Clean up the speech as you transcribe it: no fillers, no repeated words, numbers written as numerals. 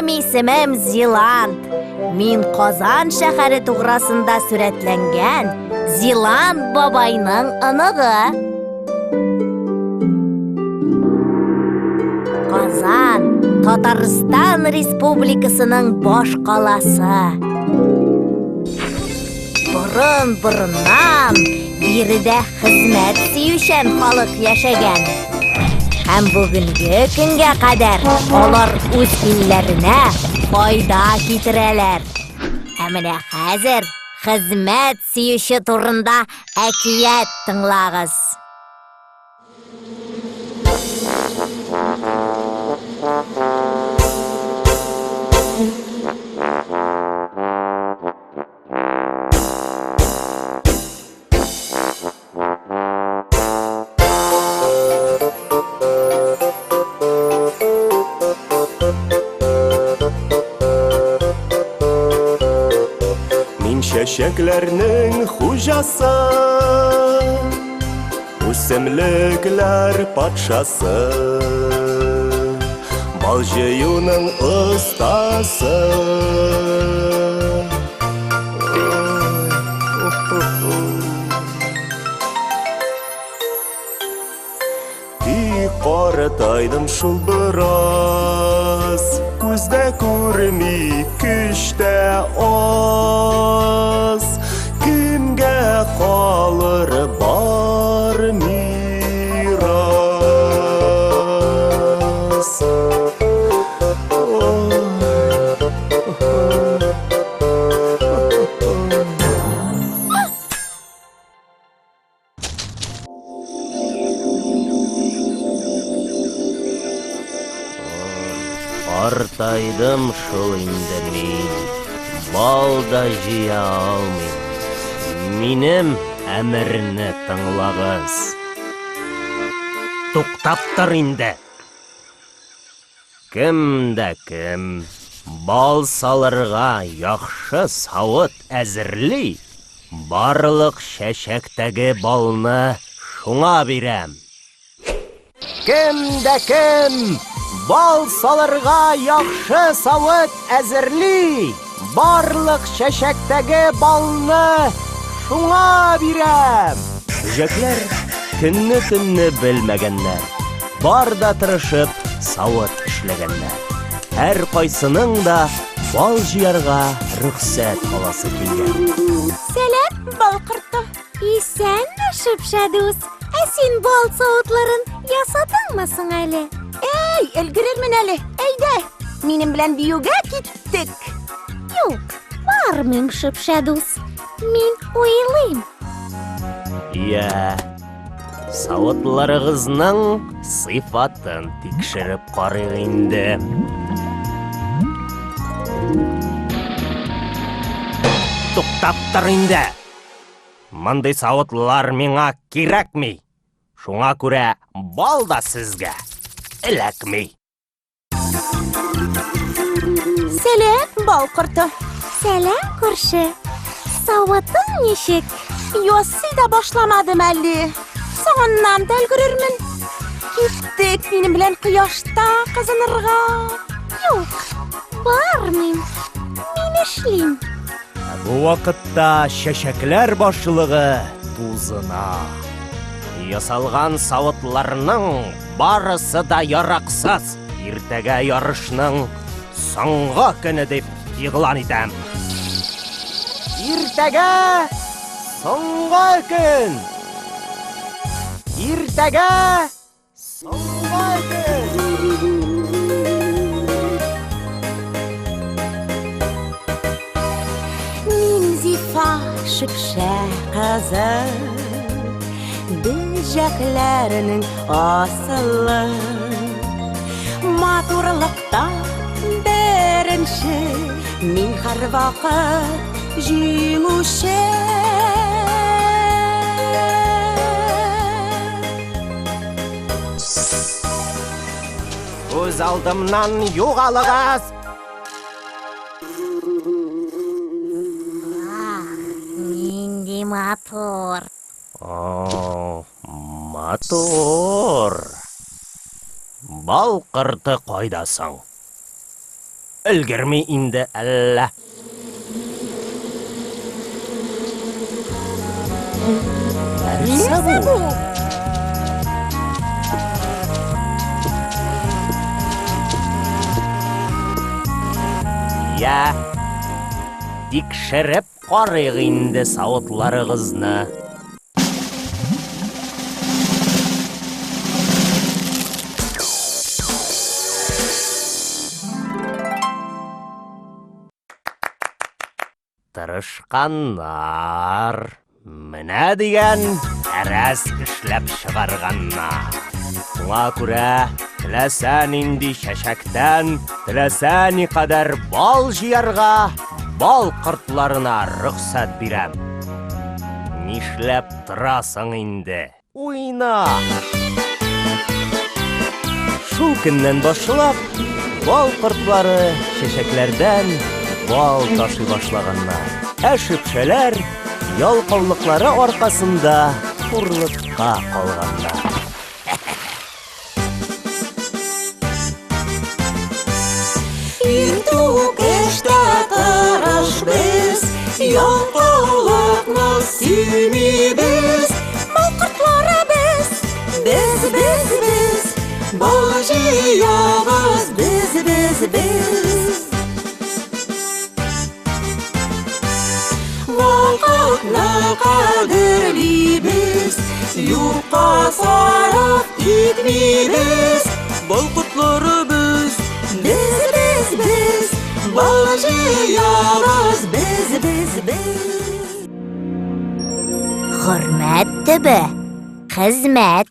Минем исемем Зилант. Мин Казан шәһәре туграсында сурәтләнгән Зилант бабайның оныгы. Казан, Татарстан Республикасының баш каласы. Борын-борыннан биредә хезмәт сөючән халык яшәгән. Һәм бүгенге көнгә кадәр алар үз илләренә файда китерәләр. Ә менә хәзер хезмәт сөюче турында әкият тыңлагыз. Мин чәчәкләрнең хуҗасы, Үсемлекләр патшасы, Бал җыюның остасы. Тик каратайдым шул бераз, Күздә күрми, көч тә аз. Кемгә калыр бар мирас? Картайдым шул инде мин. Бал да җыя алмыйм. Минем әмерне тыңлагыз. Туктап тор инде. Кем дә кем бал салырга яхшы савыт әзерли, барлык чәчәктәге балны шуңа бирәм. Кем дә кем бал салырга яхшы савыт әзерли, барлык чәчәктәге балны шуңа бирәм. Бөҗәкләр көнне-төнне белмәгәннәр. Бар да тырышып савыт эшләгәннәр. Һәр кайсының да бал җыярга рөхсәт аласы килгән. Сәлам, бал корты. Исәнме, шөпшә дус. Ә син бал савытларын ясадыңмы соң әле? Әй, өлгерермен әле. Әйдә, минем белән биюгә киттек. Юк, бармыйм, шөпшә дус. Мин уйлыйм. Я, савытларыгызның сыйфатын тикшереп карыйк инде. Туктап тор инде. Мондый савытлар миңа кирәкми. Шуңа күрә бал да сезгә эләкми. Сәлам, бал корты. Сәлам, күрше. Савытың ничек? Ясый да башламадым әле. Соңыннан да өлгерермен. Киттек минем белән кояшта кызынырга. Юк, бармыйм. Мин эшлим. Ә бу вакытта чәчәкләр башлыгы тузына. Ясалган савытларның барысы да яраксыз. Иртәгә ярышның соңгы көне дип игълан итәм. Иртәгә соңгы көн. Иртәгә соңгы көн. Мин Зифа шөпшә кызы, Бөҗәкләрнең асылы. Матурлыкта беренче, Мин һәрвакыт җиңүче. Күз алдымнан югалыгыз! Ах, нинди матур! О, матур! Бал корты кайда соң? Өлгерми инде әллә. Нәрсә бу? Я, тикшереп карыйк инде савытларыгызны. Тырышканнар. Менә дигән әрәс эшләп чыгарганнар. Шуңа күрә теләсә нинди чәчәктән, теләсә никадәр бал җыярга бал кортларына рөхсәт бирәм. Нишләп торасың инде? Уйна! Шул көннән башлап, бал кортлары чәчәкләрдән бал ташый башлаганнар. Ә шөпшәләр ялкаулыклары аркасында хурлыкка калганнар. Иртүк эштә тырыш без, Ялкаулыкны сөймибез. Бал кортлары без, Без, без, без, бал җыябыз, без, без, без. Вакытны кадерлибез, юкка сарыф итмибез. Бал кортлары без, без, без, без, бал җыябыз, без, без, без. Хөрмәт төбе, хезмәт.